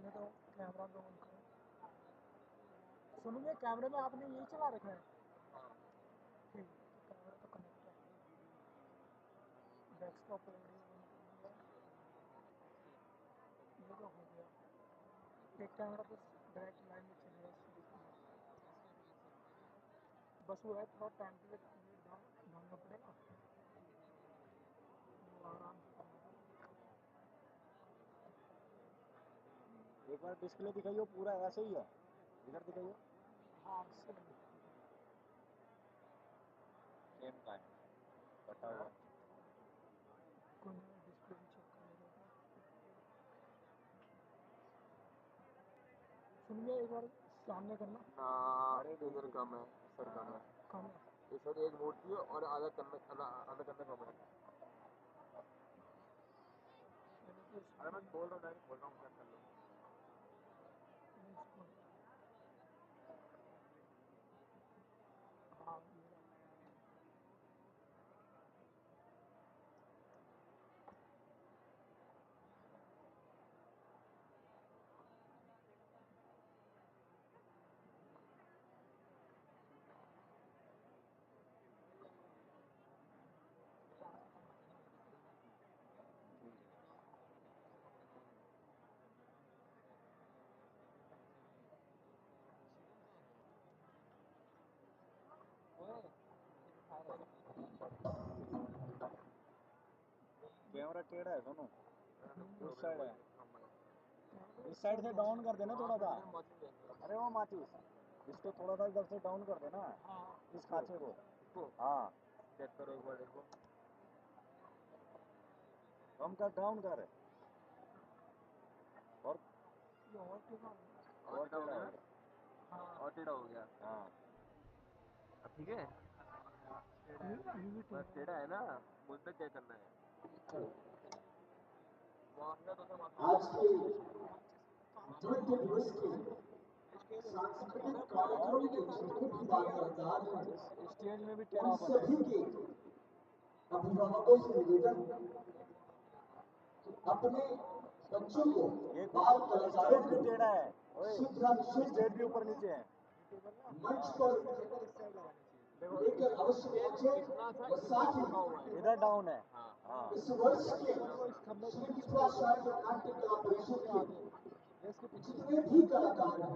पहले तो कैमरा तो ऑन करो। सुनिए, कैमरे में आपने यही चला रखा है? ठीक, कैमरा तो कनेक्ट है। डेस्कटॉप ऑडियो ऑन कर लिया, ये तो हो गया। एक कैमरा तो डायरेक्ट लाइन में चलेगा सीरीज में। बस वो है थोड़ा टेम्पलेट डालना पड़ेगा, वो आराम से करना पड़ेगा। एक बार डिस्प्ले दिखाइयो, पूरा ऐसे ही है। इधर दिखाइयो। हाँ सेम। सेम का है, कटा हुआ। कोई नहीं, डिस्प्ले भी चेक कर लेगा। सुनिए एक बार सामने करना। ना इधर कम है सर, कम है। कम है ये सर, एक मूर्ति है और आधा कन्ना, आधा कन्ना कम है। पहले तो अरे मैं इसमें खोल रहा हूँ, डायरेक्ट खोल रहा हूँ, चेक कर लो। इसको, हाँ ये रहा। कैमरा टेढ़ा है सोनू, उस साइड है। कैमरा इस साइड से डाउन कर देना थोड़ा सा। सा अरे वो माचिस, इसको थोड़ा सा इधर से डाउन कर देना, हाँ इस खांचे को। इसको हाँ चेक करो एक बार, देखो कम कर, डाउन कर। और ये और टेढ़ा हो गया। और और टेढ़ा हो टेढ़ा गया हो ना, गया। हाँ और टेढ़ा हो गया। हाँ अब ठीक है, ये भी बस टेढ़ा टेढ़ा है। है ना, मुद्दा चेक करना है। आज के नृत्य दिवस के सांस्कृतिक और कार्यक्रम के जितने भी बाल कलाकार हैं, इस स्टेज में भी उन टेढ़ापन है। सभी के अभिभावकों से निवेदन कि अपने बच्चों को, ये बाल कलाकारों स्टेज भी को टेढ़ा है। ओए, शीघ्रातिशीघ्र स्टेज भी ऊपर नीचे है। मंच पर देखो लेकर अवश्य पहुंचे इतना सा और इतना साथ ही झुका हुआ है। इधर डाउन है। हाँ हाँ इस वर्ष के श्री मिथिलाचार्य नाट्य कला परिषद के जितने भी कलाकार हैं,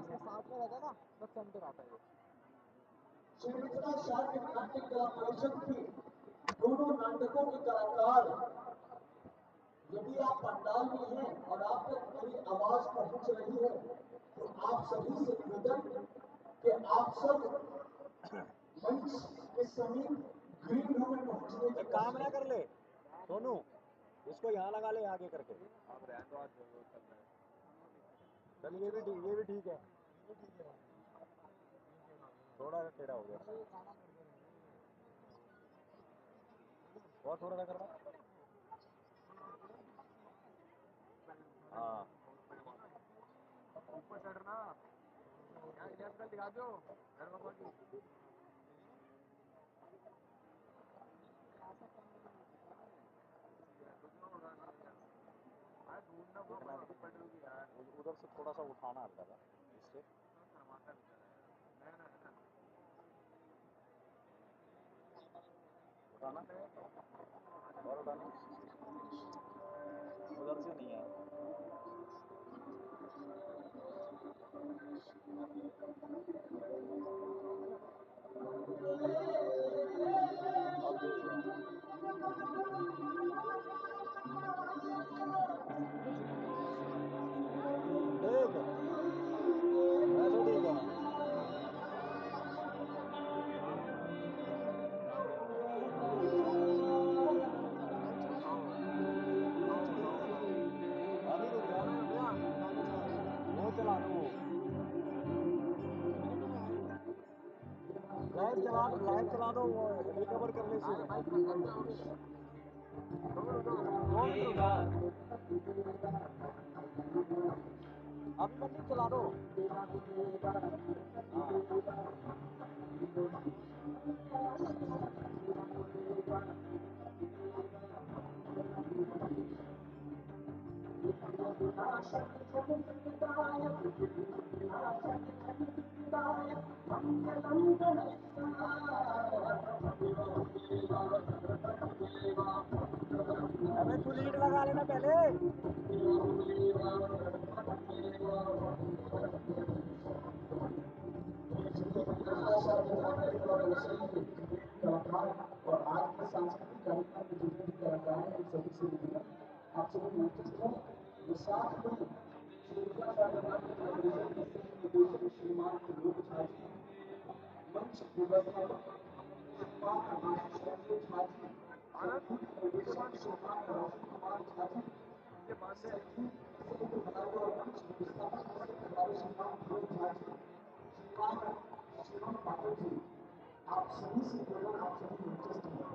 श्री मिथिलाचार्य नाट्य कला परिषद के दोनों नाटकों के कलाकार, यदि आप पंडाल में हैं और आप तक मेरी आवाज पहुंच रही है, तो आप सभी से निवेदन कि आप सब मंच के समीप ग्रीन रूम में पहुंचने की एक काम कोशिश ना करें। कर ले सोनू, इसको यहाँ लगा ले आगे करके। अब रहने दो, आज जो चल रहा है। चल ये भी ठीक, ये भी ठीक है। थोड़ा सा टेढ़ा हो गया, और थोड़ा सा करना। हाँ ऊपर चढ़ना यार, ये आजकल दिखा दो घर बाबा की। अरे ढूंढना बहुत इतना पड़ रही यार, उधर से थोड़ा सा उठाना हल्का सा इससे। शर्माता बेचारा यार। नया ना है ना। उठाना और उठाना, उधर से नहीं है। अब देखिए, ठीक है, ऐसे ठीक है। अभी रुक जा, वो चला दो, वो लाइव चला, लाइव चला दो, वो रिकवर कर ले इसी में। 2 मिनट रुक जा, अभी मत चला दो। हाँ अबे तू लीड लगा लेना पहले। कलाकार और आज के सांस्कृतिक कार्यक्रम में जितने भी कलाकार हैं उन सभी से निवेदन, आप सभी मंचस्थ हों। वो साथ में निदेशक श्रीमान त्रिलोक झा जी, मंच व्यवस्थापक श्रीमान आशीष रंजन झा जी, संगीत निर्देशक श्रीमान रोशन कुमार झा जी, संगीत और मंच व्यवस्थापक हमारे श्रीमान विनोद झा जी, श्रीमान शिवम पाठक जी, आप सभी से निवेदन, आप सभी मंचस्थ हों।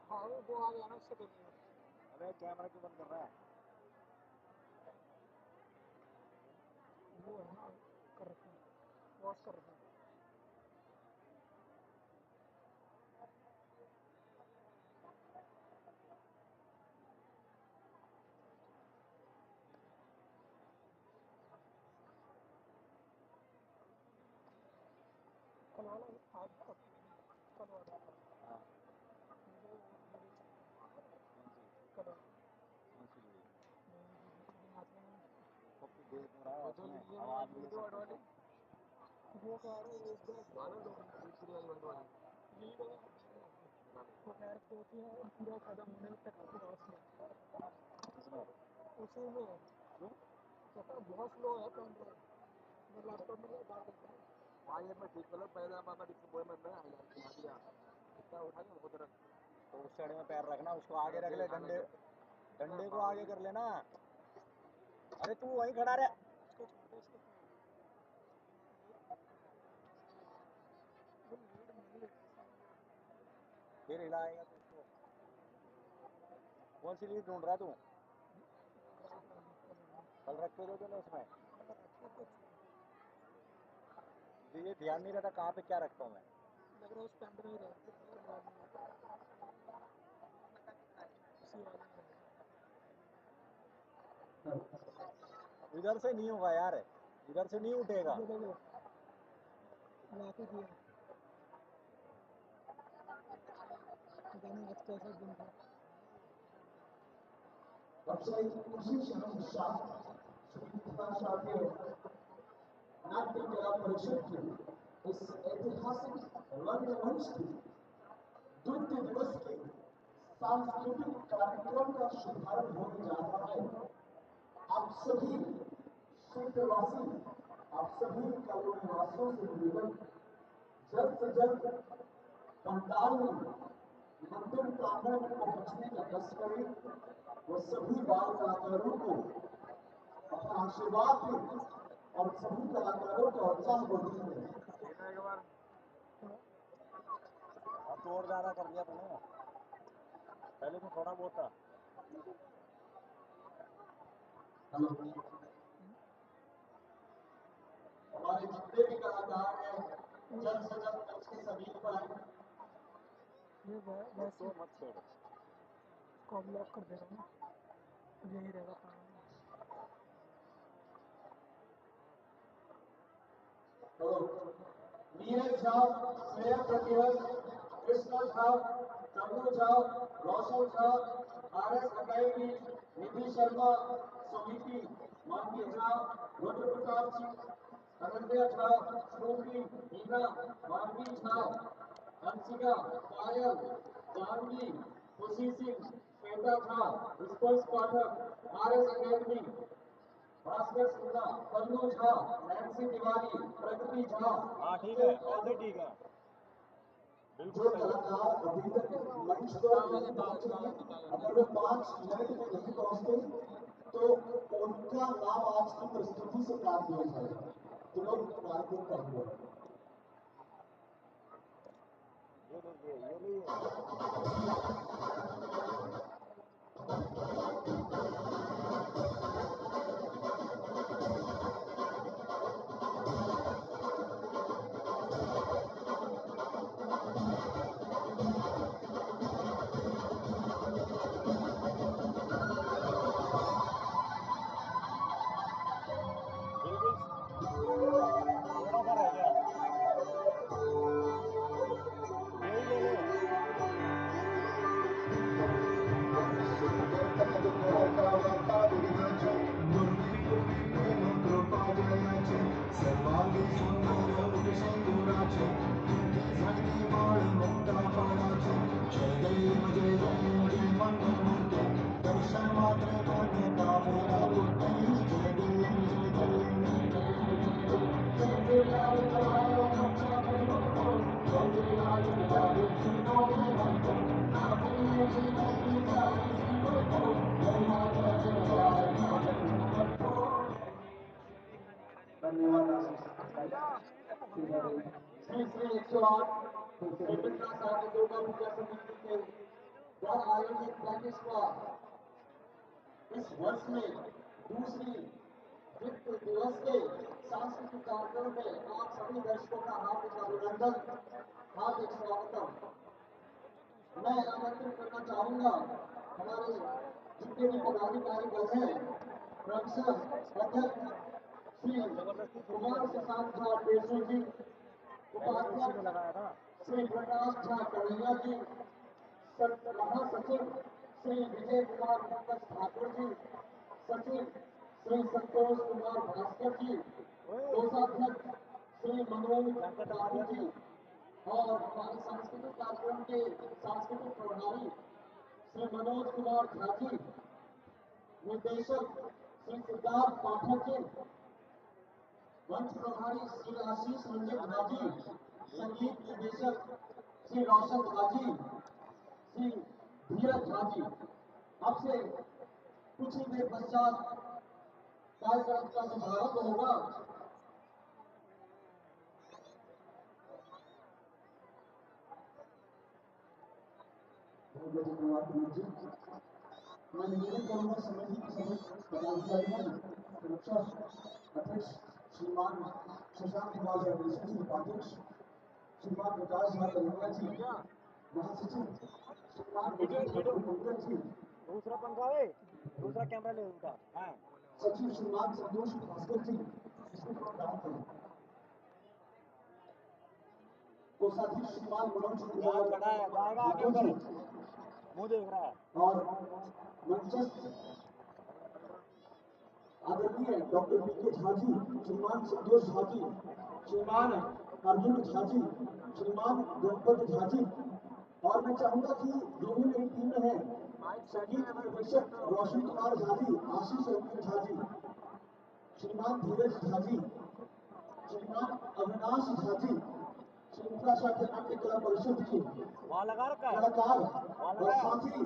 हाँ वो आ गया ना उससे पहले। अबे कैमरा क्यों बंद कर रहा है? वो है ना, कर रखा है, वॉश कर रखा है। कल वाला, आज कल वाला। हाँ। मुझे वो वीडियो चाहिए। कौन सी? कल वाला। कौन सी वीडियो? नाचने में कॉपी देख रहा है वो जो उसमें ये आवाज भी है वीडियो सब कुछ वाली है। वो कह रहे हैं एक बार आनंद दूसरी वाली वाली वाली लीड है, वो कह रहे दो तीन पूरा खत्म होने तक बहुत स्लो। किसमें? उसी में क्यों? कहता बहुत स्लो है पेन ड्राइव। मैं लैपटॉप में डाल देता हूँ। वहाँ ये मैं ठीक कर लो पहले मैं डिस्क बोल मैं हिला दिया इतना उठा के बहुत रख। तो उस साइड में पैर रखना, उसको आगे रख ले, डंडे डंडे को आगे कर लेना। अरे तू वहीं खड़ा रहे। उसको छोड़ दे, उसको वो लीड मिल रही। फिर हिलाएगा तो उसको। कौन सी लीड ढूंढ रहा है तू? कल रख के दो तूने उसमें। मुझे ये ध्यान नहीं रहता कहाँ पे क्या रखता हूँ मैं। लग रहा है उस पेन ड्राइव ही रहेगा, उसी वाले में रहेगा। इधर से नहीं होगा यार, इधर से नहीं उठेगा। ये देखो लाके दिया, पता नहीं आज कैसा दिन था। नाट्य कला परिषद के इस ऐतिहासिक रंगमंच के द्वितीय दिवस के सांस्कृतिक कार्यक्रम का शुभारंभ होने जा रहा है। आप सभी क्षेत्रवासी, आप सभी कॉलोनी वासियों से निवेदन, जल्द से जल्द पंडाल में मंदिर प्रांगण में पहुंचने का कष्ट करें और सभी बाल कलाकारों को अपना आशीर्वाद दें और सभी कलाकारों का उत्साह वर्धन करें। एक बार अब तो और ज्यादा कर दिया तूने, पहले तो थोड़ा बहुत था। हेलो, हमारे जितने भी कलाकार हैं जल्द से जल्द मंच के समीप पर आए। ये वैसे मत छोड़ो, इसको अब लॉक कर दे रहा हूँ, अब यही रहेगा। तो Neeraj Jha, Shreya प्रतिहस, Krishna Jha, Tannu Jha, Roshan Jha, R S academy, Nidhi Sharma, Samiti, Manvi Jha, Rudra Pratap Singh, Ananya Jha, Shruti, Meena, Manvi Jha, Hansika, Payal, Janvi, Khushi Singh, Shweta Jha, Sparsh Pathak, R S academy, Bhaskar Sinha, Tannu Jha, Nancy Tiwari, Pragati Jha. हाँ ठीक है, ऐसे ठीक है, जो कलाकार अभी तक मंच पर नहीं पहुंचे हैं, अगर वो 5 मिनट में नहीं पहुंचते तो उनका नाम आज की प्रस्तुति से काट दिया जाएगा। तो लोग कार्यक्रम कर दिया। ये ये धन्यवाद। श्री श्री 108 दुर्गा पूजा समिति के द्वारा आयोजित 35वां इस वर्ष में दूसरी वित्त दिवस के सांस्कृतिक कार्यक्रम में आप सभी दर्शकों का हार्दिक अभिनंदन, हार्दिक स्वागतम। मैं आमंत्रित करना चाहूंगा हमारे जितने भी पदाधिकारी गण हैं, क्रमशः अध्यक्ष श्री कुमार शशांक झा पेशू जी, उपाध्यक्ष श्री प्रकाश झा कन्हैया जी, महासचिव श्री विजय कुमार पंकज ठाकुर जी, सचिव श्री संतोष कुमार भास्कर जी, कोषाध्यक्ष श्री मनोज ठाकुर जी और हमारे सांस्कृतिक कार्यक्रम के सांस्कृतिक प्रभारी श्री मनोज कुमार झा जी, निदेशक श्री सिद्धार्थ पाठक जी, मंच प्रभारी श्री आशीष रंजन झा जी, संगीत निदेशक श्री रोशन झा जी, श्री धीरज झा जी। आपसे कुछ ही देर पश्चात कार्यक्रम का शुभारंभ होगा। बहुत बहुत धन्यवाद प्रमोद जी। मैं निवेदन करूंगा समिति के सभी पदाधिकारियों, सुरक्षा अध्यक्ष श्रीमान शशांक कुमार झा जी, उपाध्यक्ष श्रीमान प्रकाश झा कन्हैया जी, महासचिव श्रीमान पंकज जी, दूसरा पंखा है, दूसरा कैमरा ले उनका, हाँ, सचिव श्रीमान संतोष भास्कर जी, इसको थोड़ा डाउन करें, कोषाध्यक्ष श्रीमान मनोज कुमार जी, मुँह देख रहा है, और मंचस्थ आदरणीय डॉक्टर पी के झा जी, श्रीमान संतोष झा जी, श्रीमान अर्जुन झा जी, श्रीमान गणपत झा जी। और मैं चाहूंगा कि जो भी मेरी टीम में है, संगीत निर्देशक रोशन कुमार झा जी, आशीष रंजन झा जी, श्रीमान धीरज झा जी, श्रीमान अविनाश झा जी, श्री शाखा नाट्य कला परिषद के कलाकार और साथी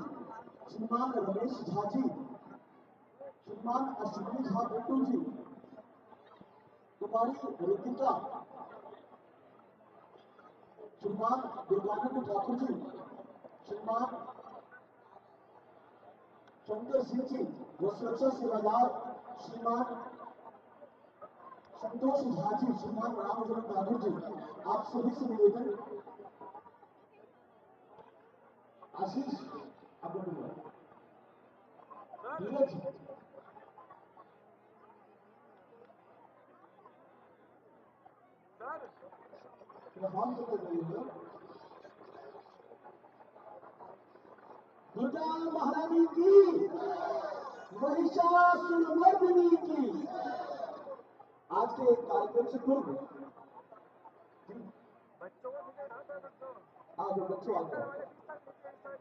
श्रीमान रमेश झा जी, श्रीमान अश्विनी झा बिट्टू जी, कुमारी रितिका, श्रीमान दुर्गानंद ठाकुर जी, श्रीमान शंकर सिंह जी व सुरक्षा सेवादार श्रीमान संतोष झा जी, श्रीमान रामचरण बहादुर जी, आप सभी से निवेदन। आशीष आप धीरज, हम तो दुर्गा महारानी की, महिषासुरमर्दिनी की। आज के कार्यक्रम से पूर्व आज बच्चों आ गए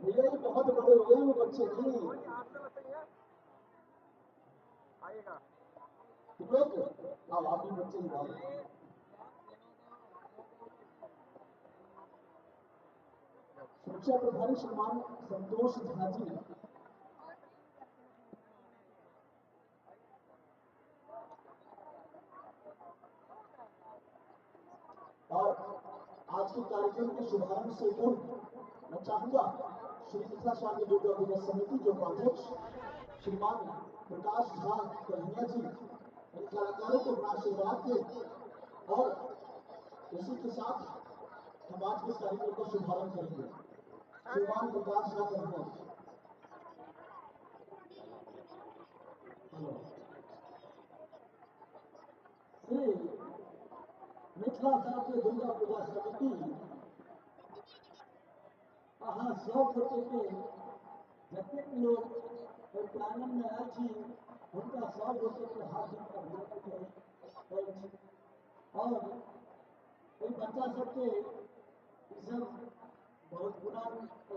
भैया, ये बहुत बड़े हो गए वो बच्चे नहीं। तुम लोग आओ, आप भी बच्चे ही आओ। सुरक्षा प्रभारी श्रीमान संतोष झा जी, और आज के कार्यक्रम के शुभारंभ से पूर्व मैं चाहूंगा श्री मिथिला शारदीय दुर्गा पूजा समिति के उपाध्यक्ष श्रीमान प्रकाश झा कन्हैया जी इन कलाकारों को अपना आशीर्वाद दे और इसी के साथ हम आज के कार्यक्रम का शुभारंभ करेंगे। श्रीमान प्रकाश झा कन्हैया जी। श्री मिथिला शारदीय दुर्गा पूजा समिति अहाँ सब गोटे के जतेक लोग एहि प्रांगण में आयल छी हुनका सब गोटे के हार्दिक अभिनंदन करैत अछि। और एहि बच्चा सबके ईसब बहुत पुरान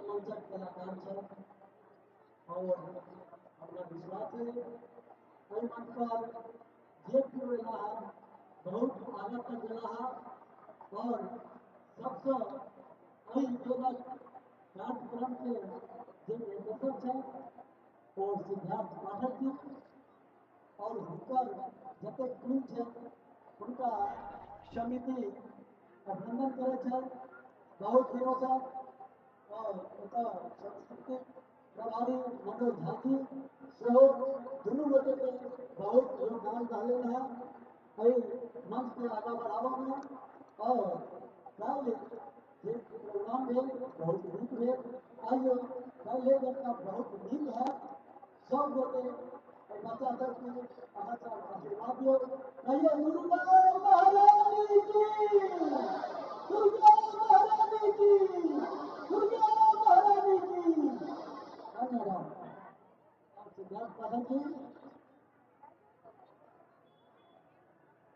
मंचक कलाकार छथि और हमरा विश्वास है एहि मंच पर जे केओ एला है बहुत आगाँ तक गेला है और सबसे एहि योगक कार्यक्रम के जे निर्देशक छथि ओ सिद्धार्थ पाठक जी और हुनकर जतेक टीम छै हुनका समिति अभिनंदन करै छै बहुत दिनों। और ओतऽ सांस्कृतिक प्रभारी मनोज झा जी सेहो दुनू गोटे के बहुत योगदान रहलनि हेँ एहि मंच के आगाँ बढ़ाबऽ में। और काल्हि जे प्रोग्राम भेल बहुत नीक भेल, आइयो काल्हि जकाँ बहुत नीक है। सब गोटे बच्चा सबके अहाँ सब आशीर्वाद दियौ। कहिए दुर्गा महारानी की, दुर्गा महारानी की, दुर्गा महारानी की। धन्यवाद। सिद्धार्थ पाठक जी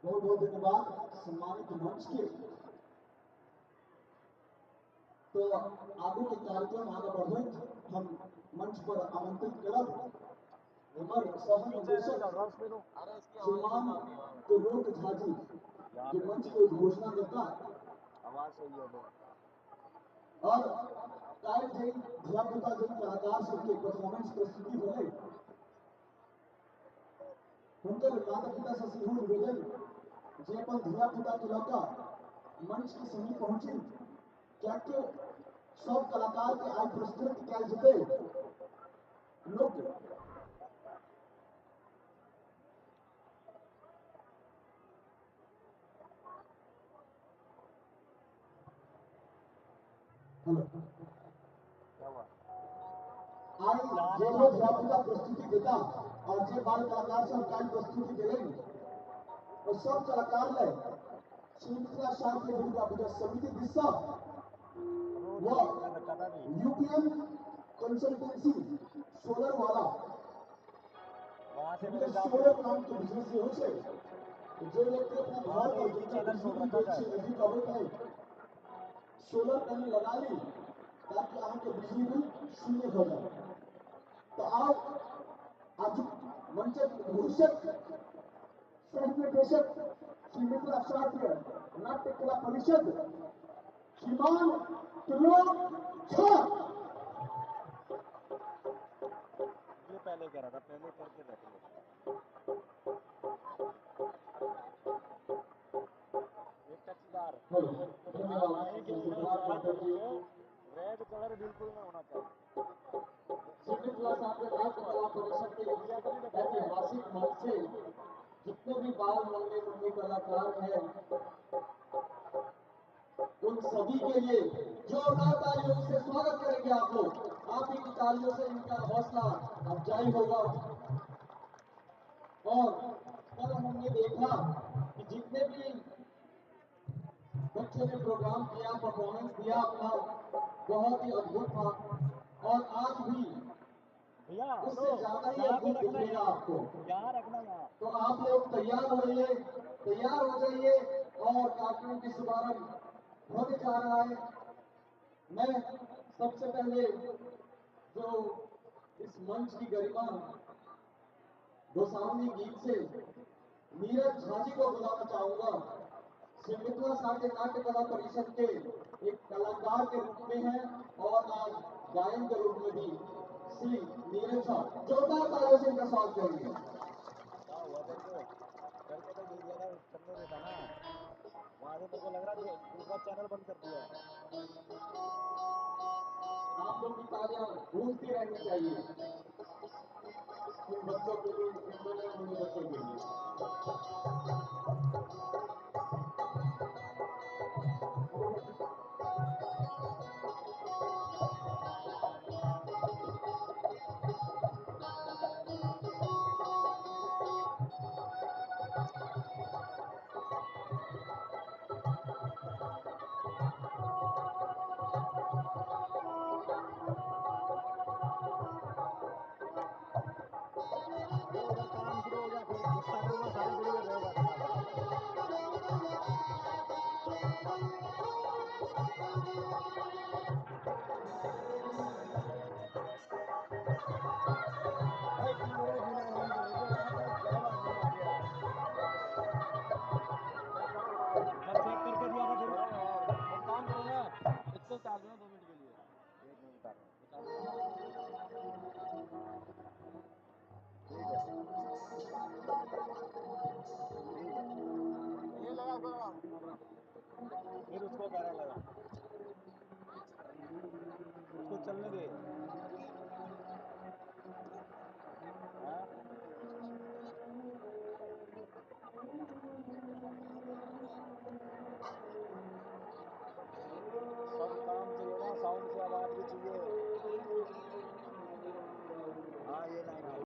बहुत बहुत धन्यवाद सम्मानित मंच के। तो आगू के कार्यक्रम आगे बढ़ैत हम मंच पर आमंत्रित करब हमर सह निदेशक श्रीमान त्रिलोक झा जी जो मंच के घोषणा करता और काल्हि जे धिया पुता जे कलाकार सबके परफॉर्मेंस प्रस्तुति भेलै हुनकर माता पिता से सेहो निवेदन जे अपन धिया पुता के लऽ कऽ मंच के समीप पहुँची, कियाकि सब कलाकार के आइ पुरस्कृत कयल जेतै। लोक हेलो I जे जे धिया पुता प्रस्तुति देता और जे बाल कलाकार सब काल्हि प्रस्तुति देलनि और सब कलाकार ले श्री मिथिला शारदीय दुर्गा पूजा समिति दिस वो यूपीएम कंसल्टेंसी सोलर वाला सोलर प्लांट के बिजनेस से हो से जे व्यक्ति अपना घर पर जिनका बिजली बिल से नजदीक अबैत है सोलर पैनल लगा ली ताकि अहाँके बिजली बिल शून्य हो जाए। तो आओ आज मंचक घोषक सह निर्देशक श्री मिथिला शारदीय नाट्य कला परिषद श्रीमान त्रिलोक झा। ये पहले करा था, पहले करके रख लो। एक टचदार रेड कलर बिल्कुल नहीं होना चाहिए। श्री मिथिला शारदीय नाट्य कला परिषद के ऐतिहासिक मंच से जितने भी बाल नन्हे मुन्ने कलाकार हैं उन सभी के लिए जोरदार तालियों से स्वागत करेंगे आप लोग। आप ही की तालियों से इनका हौसला अफजाई होगा। और कल हमने देखा कि जितने भी बच्चों ने प्रोग्राम किया, परफॉर्मेंस दिया अपना, बहुत ही अद्भुत था। और आज भी भैया उससे ज्यादा ही अद्भुत दिखेगा आपको। यहाँ रखना यहाँ। तो आप लोग तैयार हो रहिए, तैयार हो जाइए और कार्यक्रम की शुभारंभ होने जा रहा है। मैं सबसे पहले जो इस मंच की गरिमा गोसावनी गीत से नीरज झा जी को बुलाना चाहूंगा। श्री मिथिला साहित्य नाट्य कला परिषद के एक कलाकार के रूप में हैं और आज गायन के रूप में भी श्री नीरज झा, जोरदार तालियों से इनका स्वागत करेंगे। क्या हुआ तेरे को? तेरे को तो देख लेना, चलने देता ना। वहाँ से मेरे को लग रहा है दूसरा चैनल बंद कर दिया है। आप लोग की तालियां गूंजती रहनी चाहिए इन बच्चों के लिए, इन नन्हे मुन्ने बच्चों के लिए। काम शुरू हो गया, फिर गुस्सा करूँगा सारी शुरू हो जाएगा। भाई कैमरे बिना ऑन करोगे मैं चेक करके दिया था फिर। एक काम करो ना, इसको उतार दो ना 2 मिनट के लिए। एक मिनट उतार रहा हूँ। ठीक है, ठीक है। ये लगा लगा। फिर उसको कह लगा, उसको चलने दे। हाँ? सब काम चाहिए ना, साउंड से आवाज भी चाहिए। हाँ ये लाइन।